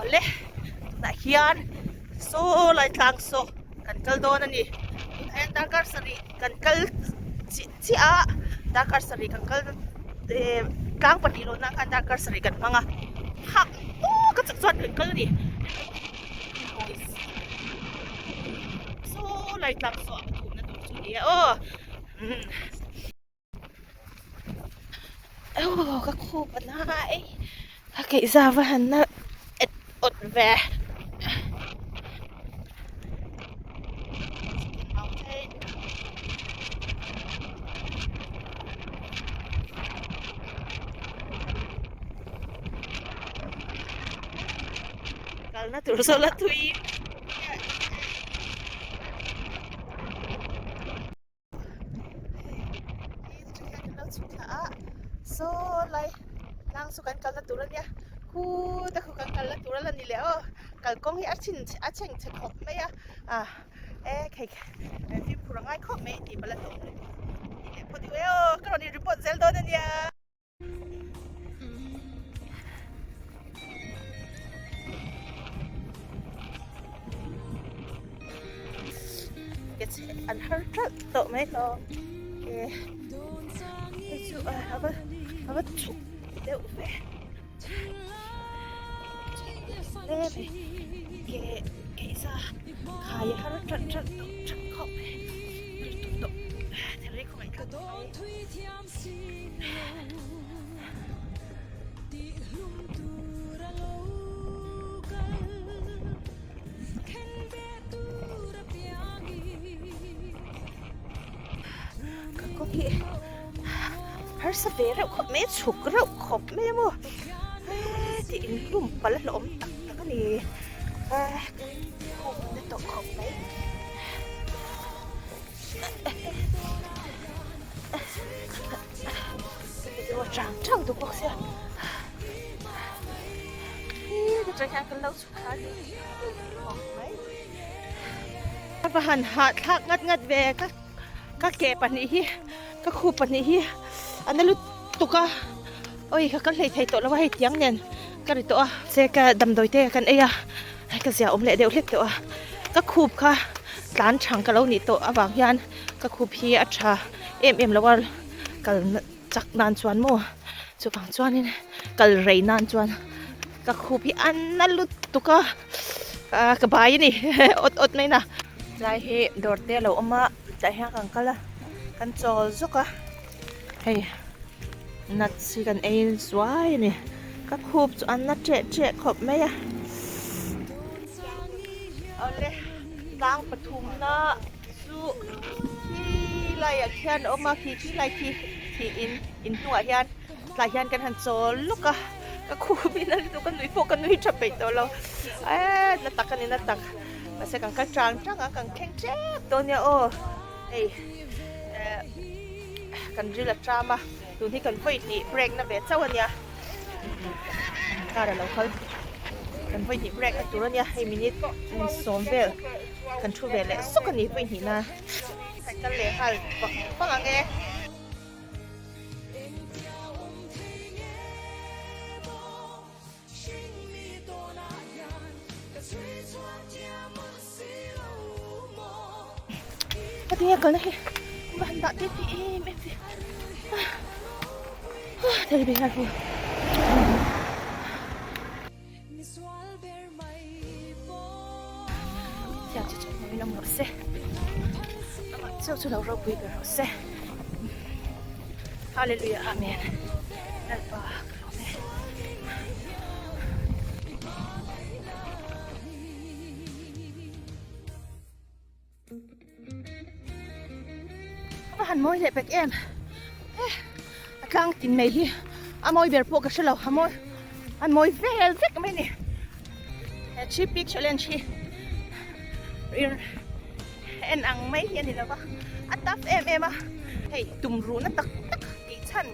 Awle tunah hian saw lai tlang saw kan kal dawn a ni. Tunah hian darkar sarih kan kal chiah chiah a, darkar sarih kan kal eh tlang pahnih lawhna khan darkar sarih kan hmang a, hak tawk a chak chuan kan kal a ni. Saw lai tlang saw a pathumna tur chu a ni e aw. Aw ka khup a nai ka keih zau a han na et awt ve. Kalna tur saw la tui. Saw lai tlang chu kan kalna tur ania khuta khu kan kalna tur a la ni leh aw kalkawng hi a chhin a chheng chhe khawp mai a ah e khei fimkhur a ngai khawp mai tih pala hlawm lutuk ni leh phawt i aw ka rawn in report zel dawn ania. An har teuh tawh mai hlawm e hei chu a va a va chhuk deuh ve hle mai ke keisa khai a har teuh teuh tawh teuh khawp mai lutuk tawh thil khawngaih thlak mai. Ka kawng hi harsa ve reuh khawp mai a chhuk reuh khawp mai a maw tih inhlum palh a hlauhawm tak tak a ni khum na tawh khawp mai. Chang chang duh bawk sia atang hian kan lo chhuk thla a ni mai a va han hahthlak ngat ngat ve ka ka ke pahnih hi ka khup pahnih hi a na lutuk a awi ka kal hlei thei tawh lo a hei tiang nen ka ri tawh a se ka damdawi te kan ei a hei ka zia awm leh deuh hlek tawh a ka khup kha tlan thang ka lo nih tawh avang hian ka khup hi a tha em em lo a kal chak nan chuan maw chuvang chuanin kal rei nan chuan ka khup hi a na lutuk a ah ka bai a ni awt awt mai na. Tlai hi dawr te a lo awm a tah hian kan kal a kan chawl zawk a hei nuts hi kan ei zuai a ni ka khup chu an na ṭeh ṭeh khawp mai a awle tlang pathumna chu khi laiah khian a awm a khi khi lai khi khi in in hnungah hian tlai hian kan han chawl lawk a ka khup in a lutuk ka nui pawh ka nui tha peih tawh lo eee na tak a ni na tak mahse kan kal tang tang a kan thleng tep dawn nia aw hei eh kan ril a tram a tun hi kan vawi hnih break na ve chauh a nia car a lo kal kan vawi hnih break na tur a nia hei minute sawm vel kan thu ve leh sawk a ni vawi hnih na kan kal leh nghal vang vang ang e. Ka tinge kalna hi va han dah tir tih em em ve Tell be careful. Thiam chu chu hmuin awm rawh se. Amah chauh chu lo ropui ber rawh se. Hallelujah Amen. Lalpa ka lawm e. A han mawi leh pek em a tlang tin mai hi a mawi ber pawh ka hre lo a mawi a mawi vel vek mai a ni he three peak challenge hi en ang mai hi a ni lo va a tough em em a hei tum ruhna tak tak tih chhan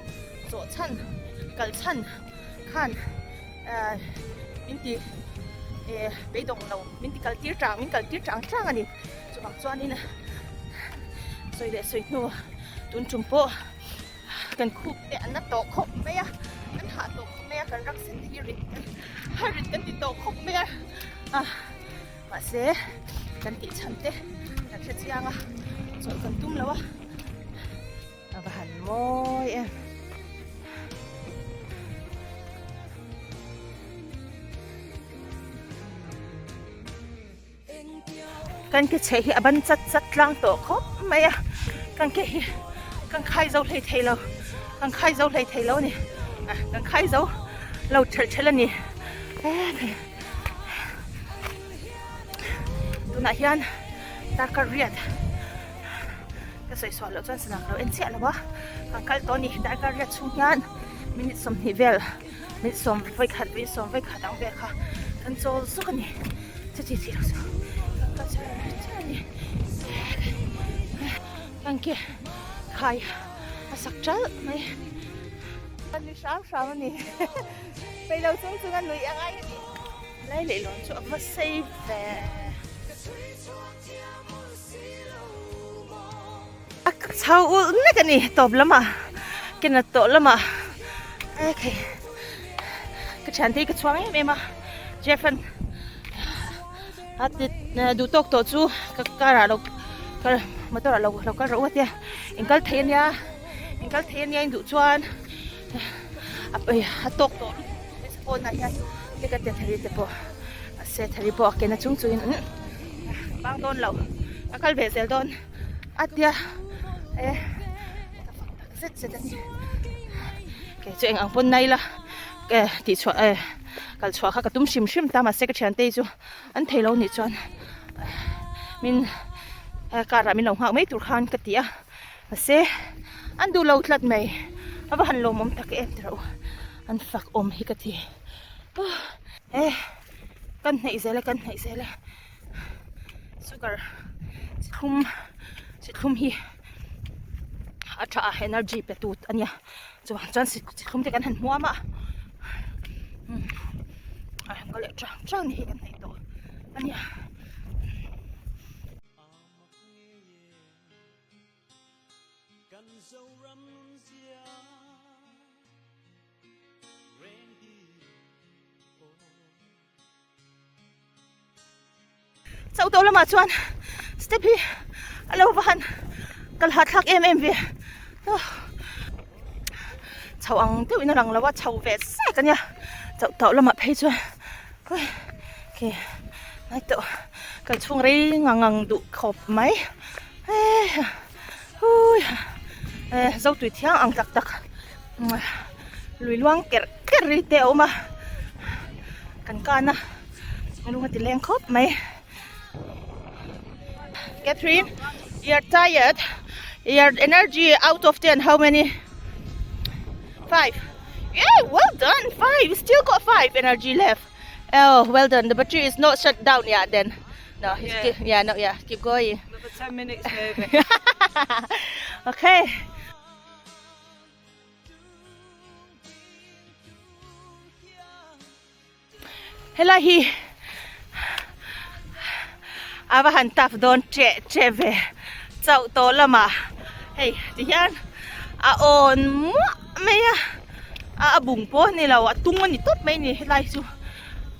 zawh chhan kal chhan khan ahh min ti eh beidawng lo min ti kal tir tang min kal tir tang tang a ni chuvang chuanin sawi leh sawi hnu tun tum pawh kan khup te an la tawh khawp mai a kan hah tawh khawp mai a kan rak sen te hi rit a rit kan ti tawh khawp mai a. A mahse kan tih chhan te kan hre chiang a chawlh kan tum lo a a va han mawi em. Kan ke chheh hi a ban chat chat tlang tawh khawp mai a, kan ke hi kan khai zo hlei thei lo, kan khai zo hlei thei lo a ni, kan khai zo lo thelh thelh a ni. Tunah hian darkar riat ka sawi sual loh chuan sana ka lo en chiah lo a, kan kal tawh a ni darkar riat chhung hian minute 20 vel. Min sawm vawikhat min sawm vawikhat ang vel kha kan chawl zuk a ni chuti chi lo chu kan kal char char a ni kan ke khai a sak ṭalh mai a ni hram hram a ni peih lo chung chung a nuih a ngai a ni lai leihlawn chu a va sei ve. A chho ulh nek a ni tawp lamah kena tawh lamah okay ka thiante hi ka chhuang em em a Jeff an a ti duh tawk tawh chu ka car ah lo kal motor ah lo lo kal rawh u a tia in kal thei ania in kal thei ania in duh chuan a tawk tawh pawnah hian ka ti thari te pawh se thari pawh a kena chung chungin bang dawn lo a kal ve zel dawn. A tia e ka fak tak zet zet a ni kei chu eng ang pawn nai la e tih chhuah e kal chhuah kha ka tum hrim hrim ta mahse ka thiante hi chu an thei lo nih chuan min car ah min lo nghak mai tur khan ka ti a mahse an duh lo tlat mai a va han lawmawm tak em tih rawh u an fak awm hi ka ti e kan hnaih zel e kan hnaih zel e. Sugar chi thlum chi thlum hi a tha a energy pe tu a nia chuvang chuan chi thlum te kan han hmuam a a han kal leh chang chang ni hi kan hnaih tawh a nia. Chauh tawh lamah chuan step hi a lo va han kal hahthlak em em ve chho ang deuhin a lang lo a chho ve sek a nia chauh tawh lamah phei chuan ke ngai tawh kal chhung rei ngang ngang duh khawp mai zo tui thiang ang tak tak lui luang kerh kerh ri te a awm a kan kan a lung a ti leng khawp mai Catherine you are tired your energy out of 10 how many 5 yeah well done 5 you still got 5 energy left oh well done the battery is not shut down yet then no it's yeah. Keep, yeah no yeah keep going another 10 minutes maybe okay Helai hi a va han tap dawn teh teh ve chauh tawh lamah hei ti hian a awn muah mai a a bung pawh a ni lo a tung a ni tawp mai a ni helai chu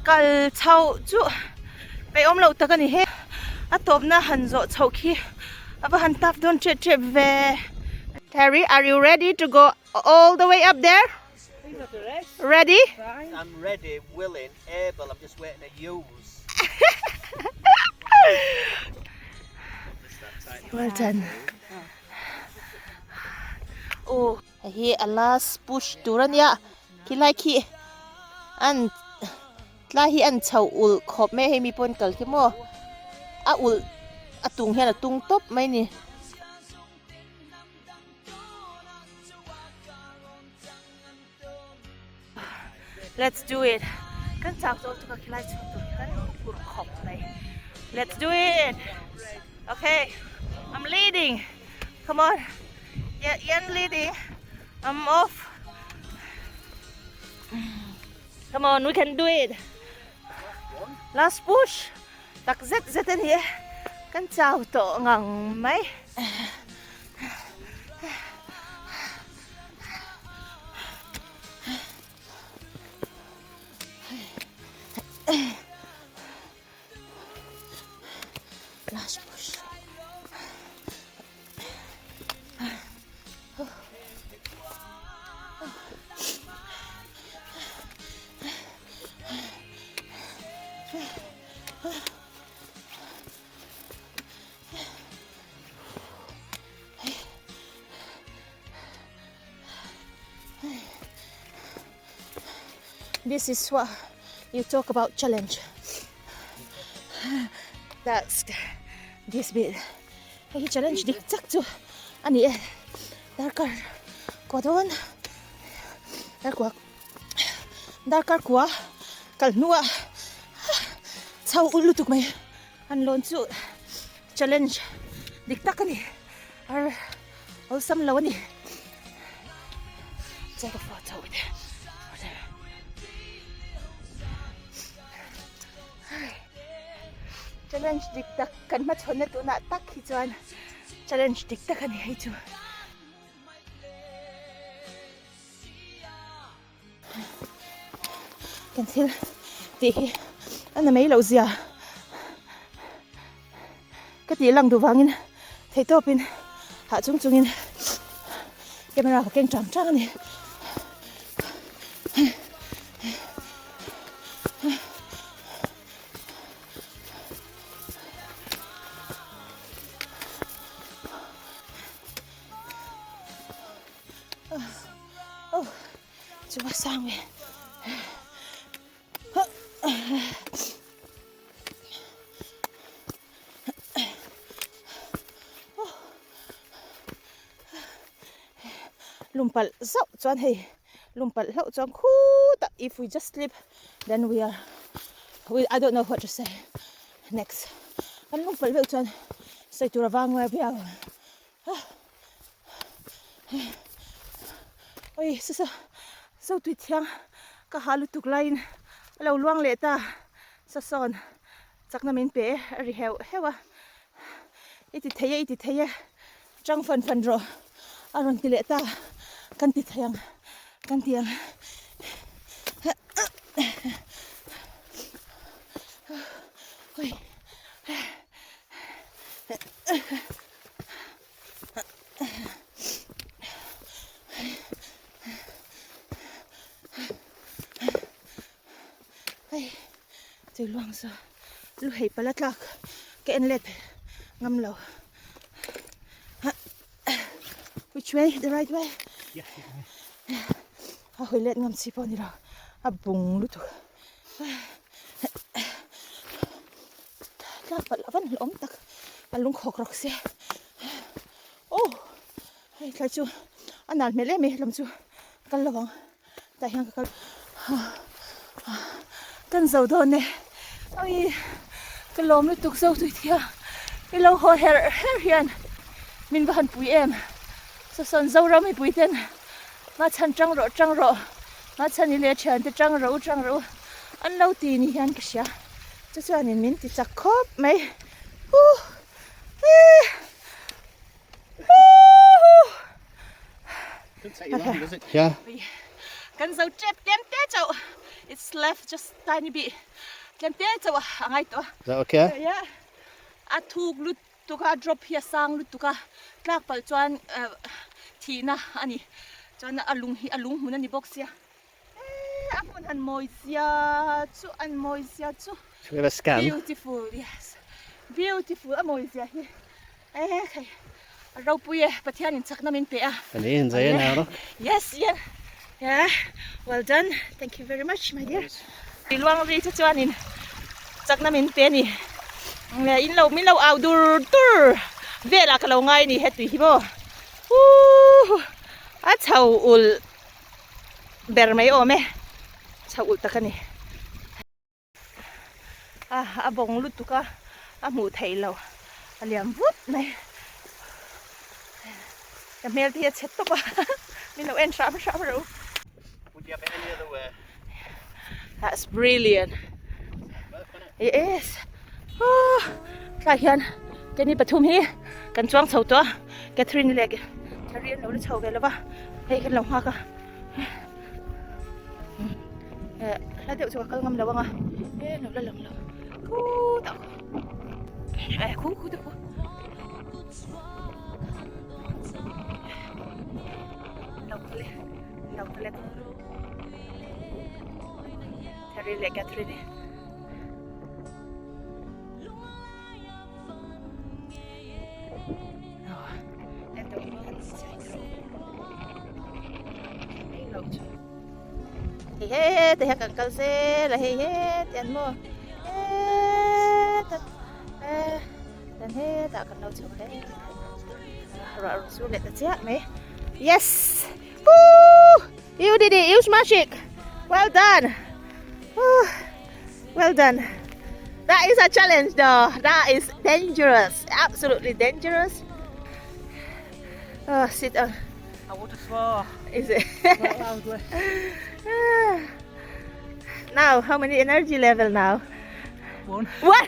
kal chhoh chu peihawm loh tak a ni he a tawpna han zawh chhoh khi a va han tap dawn teh teh ve Terry are you ready to go all the way up there? Ready? I'm ready, willing, able. I'm just waiting to use. Well done. Oh, hi a last push tur ania. Khi lai khi an tlai hi an chho ulh khawp mai hei mi pawn kal khi maw. A ulh a tung hian a tung tawp mai ni. Let's do it. Kan chak zawk chu ka khilai chhung tur hi kan phur khawp mai. Let's do it. Okay. I'm leading. Come on. Yeah, Ian leading. I'm off. Come on, we can do it. Last push. Tak zet zet a ni e. Kan chau tawh ngang mai. This is what you talk about challenge. That's this bit. Hei hi challenge dik chak chu a ni e. Darkar kua dawn. Darkua darkar kua kal hnuah chho ul lutuk mai an lawn chu challenge dik tak a ni. Ar awlsam lo a ni. Take a photo with it. Challenge dik tak kan hmachhawnna tunah tak hi chuan challenge dik tak a ni hei chu. Kan thil tih hi a na mai loh zia ka tih lang duh vangin theihtawpin hah chung chungin camera ka keng tang tang a ni. Oh, chu va sang ve. Lumpalh zauh chuan hei lumpalh hlauh chuan khutah if we just slip then we are we I don't know what to say next kan lumpalh veuh chuan sawi tur a vang ngai viau ang. Oi sa so tui thiang ka ha lutuk laiin a lo luang leh ta sa sawn chakna min pe a ri heuh heuh a i ti thei e i ti thei e chang fan fan rawh a rawn ti leh ta kan ti thei ang kan ti ang. Oi. Hei tui luang chu lu hei pala tlak ka en let ngam lo which way the right way a hawi let ngam chi pawh a ni lo a bung lutuk. Tlak palh a van hlawm tak a lung khawk rawk sia aw hei thlai chu a nal hmel em em lam chu kal lo ang tah hian ka kal kan zo dawn e ui ka lawm lutuk zo tui thia i lo haw her her hian min va han pui em saw sawn Zoram mipui ten ma chhan tang rawh tang rawh ma chhan i leh thian te tang rawh u tang rawh u an lo ti ni hian ka hria. Chu chuanin min ti chak khawp mai huh eh huh Yeah. Kan zo tep tlem te chauh it's left just tiny bit tlem te chauh a angai tawh Is that okay? Yeah. A thuk lut tuk a drop hi a sang lutuk a tlak palh chuan thihna a ni chuan a lung hi a lung hmun a ni bawk sia Eh, a hmun han mawi zia chu an mawi zia chu. Should we have a scan? Beautiful, yes. Beautiful a mawi zia hi. Eh, khai. A ropui e, Pathian in chakna min pe a. Ani in zai na ro. Yes, yeah. Yeah. Well done. Thank you very much, my dear. Luang ri chu chuan in chakna min pe ni. In lo min lo au dur dur. Vela ka lo ngai ni he tui hi bo. Woo! A chho ul ber mai awm e chho ulh tak a ni a a bawng lutuk a a hmuh theih loh a liam vut mai ka hmel te hi a chhe tawp a min lo en hram hram rawh u. That's brilliant. It is. Oh, tlai hian keini pathum hi kan chuang chho tawh a Catherine leh Thari an lo la chho ve lova hei kan lo nghak a eh hla deuh chu ka kal ngam lo anga e lo la lang lo khutah eh khu khu te khu lo kal e lo kal e Thari leh Catherine. Ti hian kan kal zel a hei heti an maw hetah chuan hetah kan lo chho hle ruah rawn sur leh ta chiah mai yes woo you did it you smash it well done woo well done that is a challenge though that is dangerous absolutely dangerous oh sit on I would have swore. Is it? Quite loudly. Now, how many energy level now? One. One.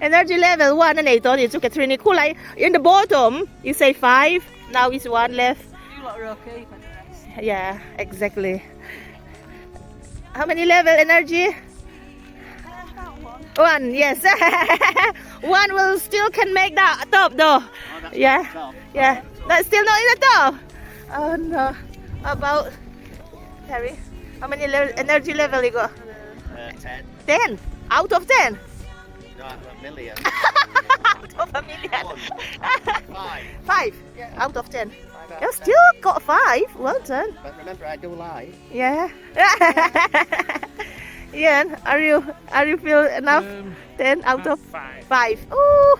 Energy level one and eight on it. Took a three. Cool. In the bottom, you say five. Now it's one left. You lot are okay for the rest. Yeah, exactly. How many level energy? About one. One, yes. One will still can make that top though. Oh, that's Yeah. not the top. Yeah, that's still not in the top. Oh no. About Harry, how many level, energy level you got? 10. 10 out of 10. No, a million. Out of a million. One. Five. 5 out of 10. Five out You of 10. still got 5. Well done. But remember, I do lie. Yeah. Ian, are you feel enough? 10 out of 5. 5. Oh.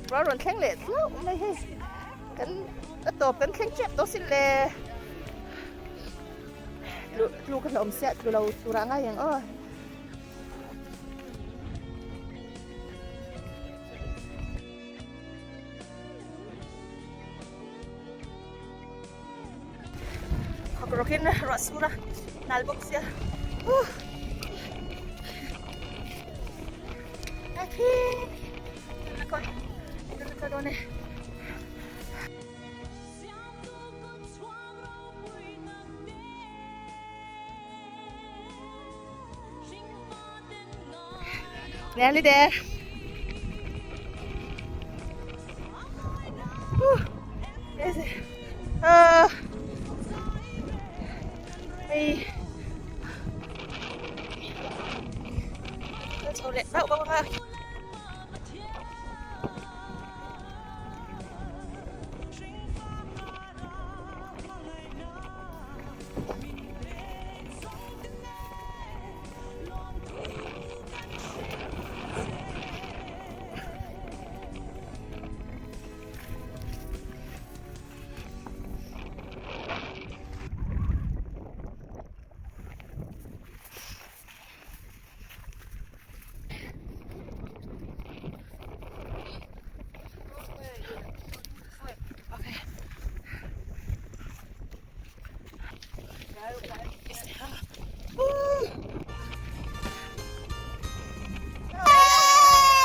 Ruah rawn thleng leh hlauh mai hei. Kan a tawp kan thleng tep tawh sin le. Tlu tlu ka hlawm sia tlu lo turah ngai ang aw. Khawk rawkin ruah sur a nal bawk sia. Huh. Nearly there. Whew. Is it? Hei. Chho leh bauh bauh a.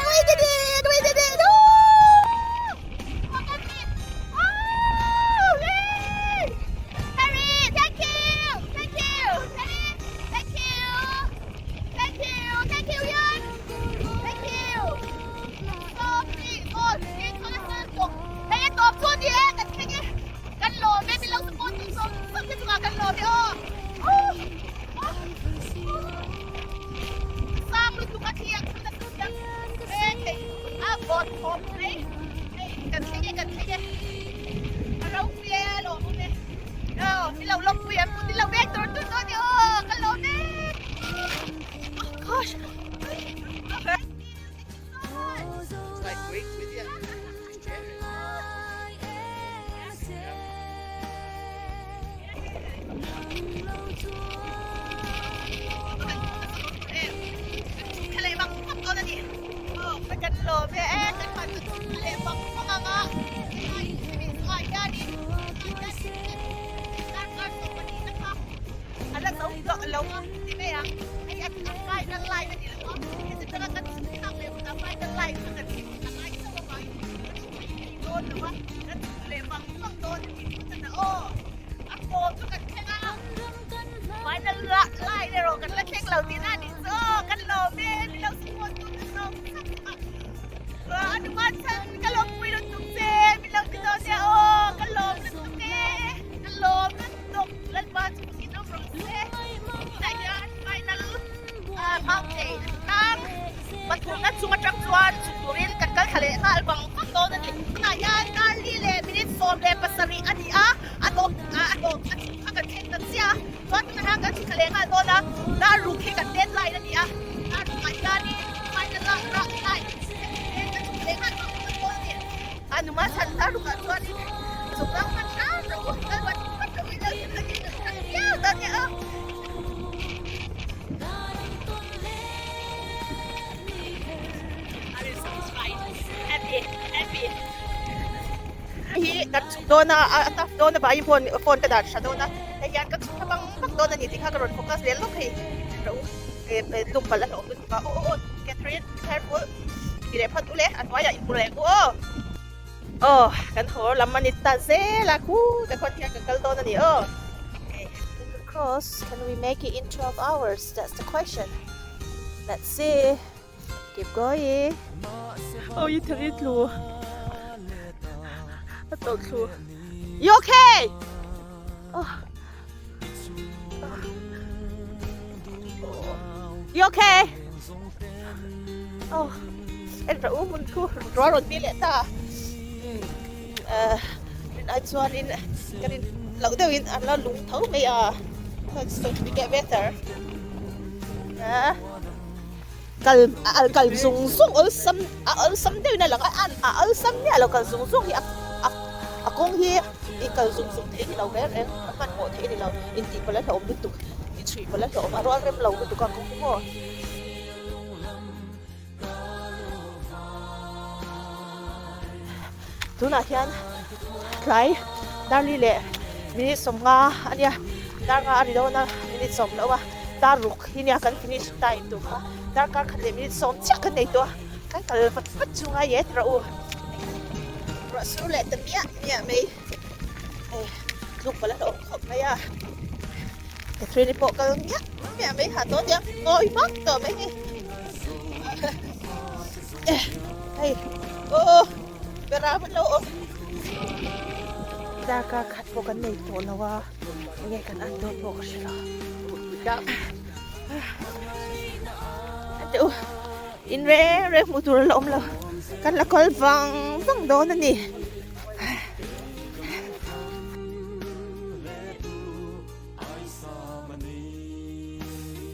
We did it! We did it! Harry, thank you! Thank you! Harry, thank you! Thank you! Thank you, Ian! Thank you! Hei a tawp chu ni e, kan thleng e, kan lawm e, min lo support tu zawng zawng te chungah kan lawm e aw. Sang lutuk a thliak chu na tun tak e thei a vawt khawp mai hei kan thleng e kan thleng e a ropui e a lawmawm e aw min lo lawmpui em kut in lo vek tur tur dawn e aw ka lawm e oh gosh Pathumna chung atang chuan chhuk turin kan kal thla leh nghal vang vang dawn a ni. Tunah hian Karli leh minute 17 a ni a, a tawp a tawp a chhuk kha kan thleng ta chiah a. Chuan tunah hian kan chhukthla leh nghal dawn a, dar ruk hi kan deadline a ni a, dar rukah hianin final lak rak lai kan chhukthla leh nghal vang vang dawn a ni. A numa chhan dar rukah chuanin chhuk lang hman hram rawh u, kal vat vat rawh u ilo hlim takin kan chhak viau dawn nia aw. Hi kan chhuk dawn a a tough dawn a vaiin phone phone ka dah tha dawn a hei hian ka chhuk thla vang vang dawn a ni tih kha ka rawn focus leh lawk hei ro lum palh a hlawm lutuk a aw aw Catherine be careful ti leh phawt ule a hnuaiah inhmu leh ang u aw aw kan haw lam a ni ta zel a khu te khawn hian kan kal dawn a ni aw Cross can we make it in 12 hours that's the question let's see Keep going. Oh, you tell it lu. A to thlu. You okay? Oh. You okay? Oh. En ra u mun thu ro ron ti le ta. Eh, rin ai chuan in kan in lo deuh in an la lung tho mai a. It's going to get better. Eh. Kal a kal zung zung awlsam a awlsam deuhin a lang a a awlsam miah lo kal zung zung hi a a a kawng hi i kal zung zung theih a ni lo reng reng a hmanhmawh theih a ni lo intih pawlh a hlauhawm lutuk inchhuih pawlh a hlauhawm a rual rem lo lutuk a kawng hi maw. Tunah hian tlai darli leh minute sawmnga a nia dar nga a ri dawn a minute sawm loh a dar ruk hi nia kan finish time tur kha darkar khat leh minute sawm chiah kan nei tawh a kan kal vat vat chu ngai e tih rawh u ruah sur leh ta miah miah mai hei tluk pawh la hlauhawm khawp mai a Catherine pawh kal miah miah mai ha tawh nia ngawi vak tawh mai hi. Hei aw bera hmun lo awm darkar khat pawh kan nei tawh lo a enge kan an dawn pawh ka hre lo ate u in reng reng hmuh tur a la awm lo kan la kawl vang vang dawn a ni.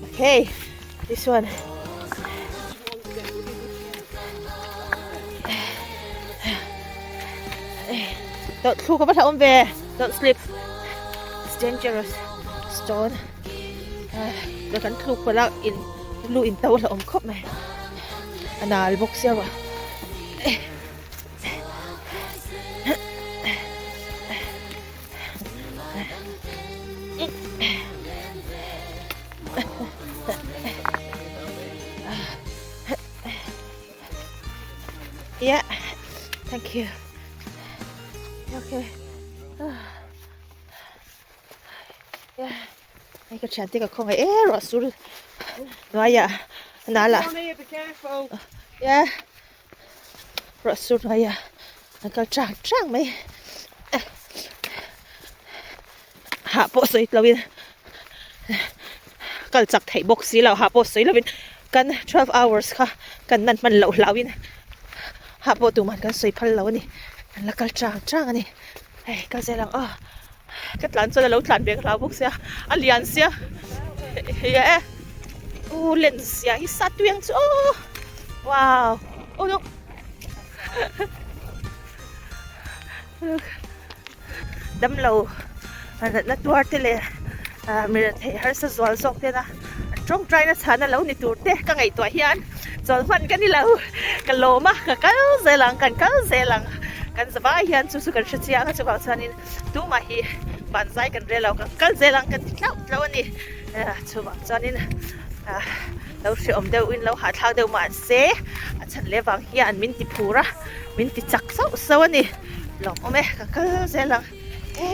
Okay, this one. Don't thluk a va hlauhawm ve. Don't slip. It's dangerous. Stone. Ka kan thluk palh a in lu in to hlauhawm khawp mai. A nal bawk sia ruah. Yeah, thank you. Okay. Yeah. Hei ka thiante ka khawngaih e ruah sur hnuaiah nala. Yeah. Ruah sur hnuaiah an kal chang chang mai. Hah pawh sawi tlo in kal chak theih bawk si lo hah pawh sawi lovin kan 12 hours kha kan nan hman loh hlau in hah pawh tuman kan sawi phal lo a ni. An la kal chang chang a ni. Hei kal zel ang aw. Ka tlan chuan a lo tlan ve ka hlau bawk sia a lian sia hei e u len zia hi sa tui ang chu aw wow oh no damlo natna tuar te leh mi rethei harsa zual zawk te na an tawngtai na chhana lo ni tur te ka ngaihtuah hian chawl hman ka ni lo ka lawm a ka kal zel ang kan kal zel ang kan zavai hian chu chu kan hre chiang a chuvang chuanin Tumah hi banzai kan rel lo, kan kal zel ang kan ti tlauh tlauh a ni. Chuvang chuanin lo hreawm deuhin lo hahthlak deuh mahse a chhan leh vang hian min ti phur a, min ti chak sauh sauh a ni. Lawmawm e, ka kal zel ang.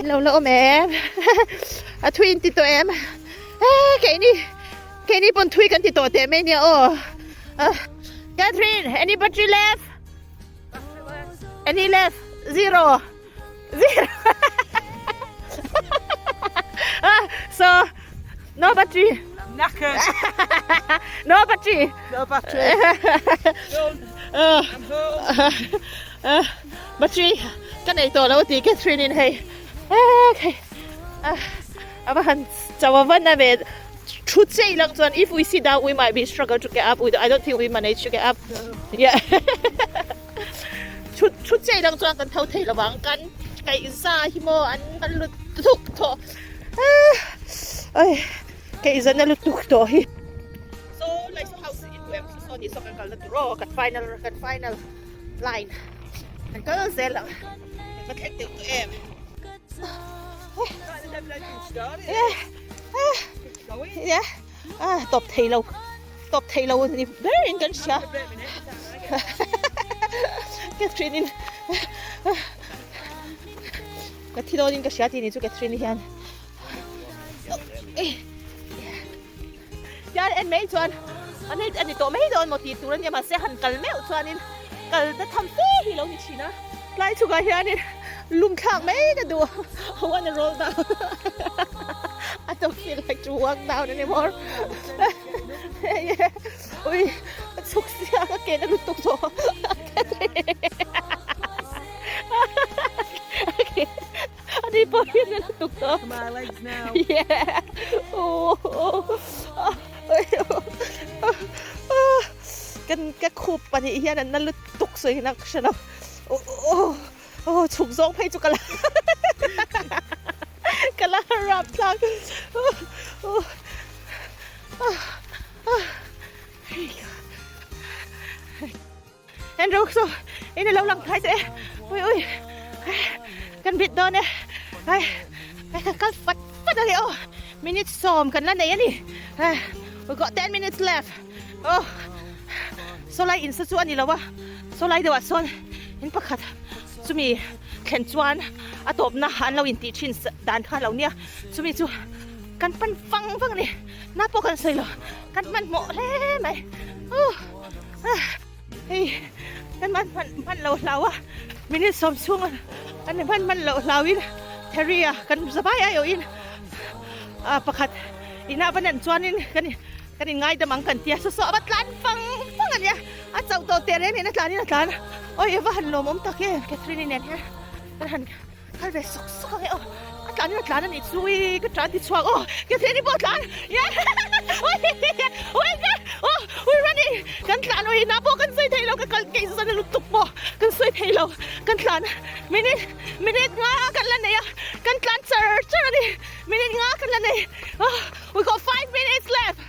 Lo la awm em? A thui in ti tawh em? Keini keini pawn thui kan ti tawh teh mai nia aw. Catherine, any battery left? Any left? Zero. Zero. so, no battery. Knackered. no battery. No battery. Done. I'm home. Battery ka nei tawh lo ti Catherine in hei. Okay. Ava han. Chawa va na ve thu chei lang chuan if we sit down we might be struggle to get up we I don't think we manage to get up yeah thu thu chei lang chuan kan tho thei lovang kan kaih za hi maw an an lut tuk tawh ai kaih zan a lutuk tawh hi so lai saw house in duh em saw saw ni saw kan kalna tur aw kan final kan final line kan kal zel ang kan va thleng deuh tawh em. Tawp thei lo tawp thei lo ni ber in kan hria Catherine in ka thi dawn in ka hria tih ni chu Catherine hian Tian en mai chuan an hei a ni tawh mai dawn maw tih tur a nia mahse han kal meuh chuanin kal ta tham fe hi lo ni thin a tlai chhukah hianin lum thlak mai ka duh I wanna roll down I don't feel like to walk down anymore ui a chhuk sia ka ke na lutuk tawh Ani pawh hian a lutuk tawh. My legs now. Yeah. Oh, oh. Kan ka khup pahnih hian an na lutuk sawi hian a hre lo. Oh, oh, oh, chhuk zawng phei chu ka la ka la rap thlak. Oh, oh. Ah, ah. Andrew saw in alo lang thai teh ui ui kan bit dawn e ai ai kan kal fat fat ani aw minute sawm kan la nei ani we got 10 minutes left oh sawlai in sa chu ani lo a sawlai deuh ah sawn in pakhat chumi thlen chuan a tawpna an lo intih thin dan kha a lo nia chumi chu kan pan vang vang ani na pawh kan sawi lo kan hmanhmawh hle mai uh. Hei kan man hman hman lo hlau a minute sawm chhung an hman hman loh hlau in Terry a kan zavai ai awh in ah pakhat inah va nen chuan in kan kan in ngaidam ang kan tia saw saw a va tlan vang vang a nia a chauh tawh teh reng nen a tlan in a tlan awi va han lawmawm tak em Catherine i nen hian kan han Kal ve sawk sawk ang e aw. A tlan in a tlan a nih chu ui ka tan ti chhuak aw. Catherine pawh a tlan. Ui aw ui Rani kan tlan ui na pawh kan sawi thei lo ka kal keih zan a lutuk pawh kan sawi thei lo kan tlan minute minute nga kan la nei a kan tlan char char a ni minute nga kan la nei we got 5 minutes left.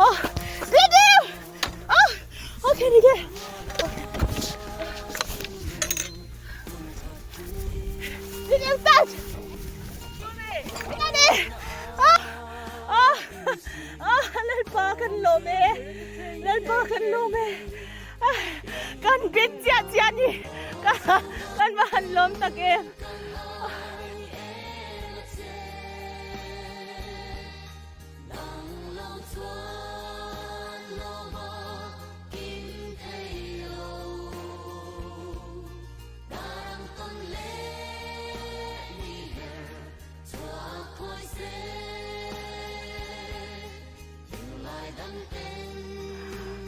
Oh, did you? Oh, okay, okay. Did you touch? Nani? Oh, oh, oh, lalpa kan lawm e. Lalpa kan lawm e. Kan bit chiah chiah ni. Kan va han lawm tak em.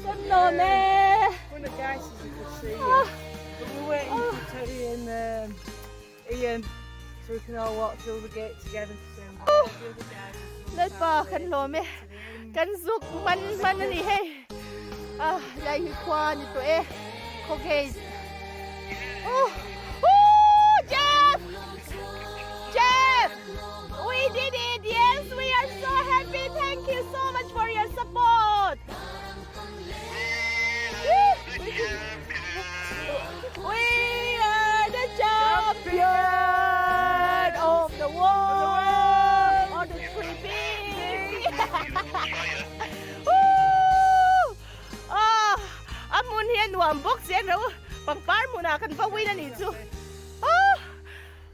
Kan lawm e. One of the guys says he could see you. But we're waiting for Terry and um, Ian so we can all walk through the gate together soon. Lalpa kan lawm e. Kan zuk man man a ni hei. Ah, lai hi khua ni tawh e. Khaw gate. Oh, oh, Jeff! Jeff! We did it! Yes, we are so happy. Thank you so much for your support. We are the champion of the world on the tripping. Woo! Ah, a hmun hi a nuam bawk che ro pangpar hmunah kan va win a nih chu. Ah,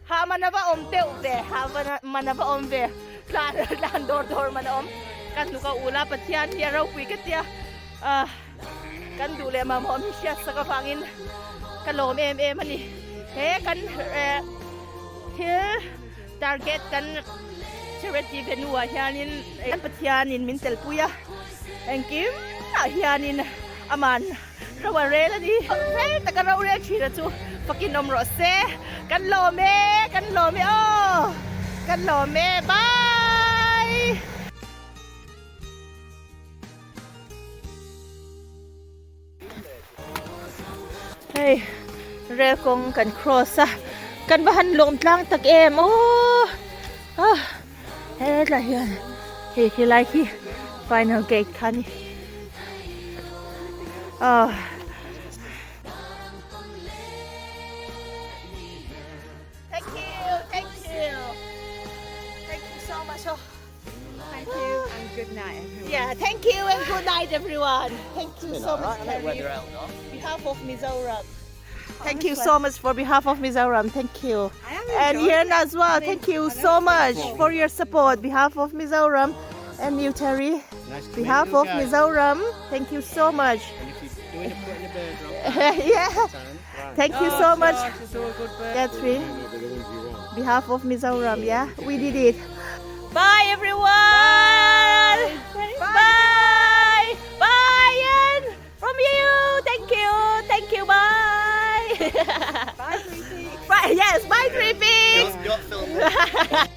ha man a va awm deuh ve, ha man a va awm ve. Tlan tlan dawr dawr man a awm. Ka hnuk a ul a, Pathian hi a ropui ka tia. Ah. Kan duh leh mamawh mi hriat sak avangin ka lawm em em a ni. He kan eh thil target kan charity venue ah hianin kan Pathianin min telpui a, engkim ah hianin aman ro a rel a ni. Fel taka ro rel thin a chu Fakin awm rawh se. Kan lawm e, kan lawm e aw. Kan lawm e. Bye. Hei rel kawng kan cross a kan va han lawm tlang tak em aw ah hetlai hian hei helai hi final gate kha a ni ah. Thank you, thank you. Thank you so much. Oh. Thank you and good night everyone. Yeah, thank you and good night everyone. Thank you so much, Terry. Behalf of Mizoram. Thank you so much for behalf of Mizoram. Thank you. I am And enjoying Ian as well. Thank you so much for your support. Behalf of Mizoram and you, Terry. Nice to meet Behalf you of guys. Mizoram, thank you so much. And if you're doing a putting a bird rock, yeah. time, right. Thank you so much, Gosh, it's all good bird. Catherine. Behalf of Mizoram, yeah, we did it. Bye, everyone. Bye. Bye, Ian. From you. Thank you. Thank you. Bye. Bye, Preeti. Bye. Yes. Bye, Trippy. Don't, don't film me.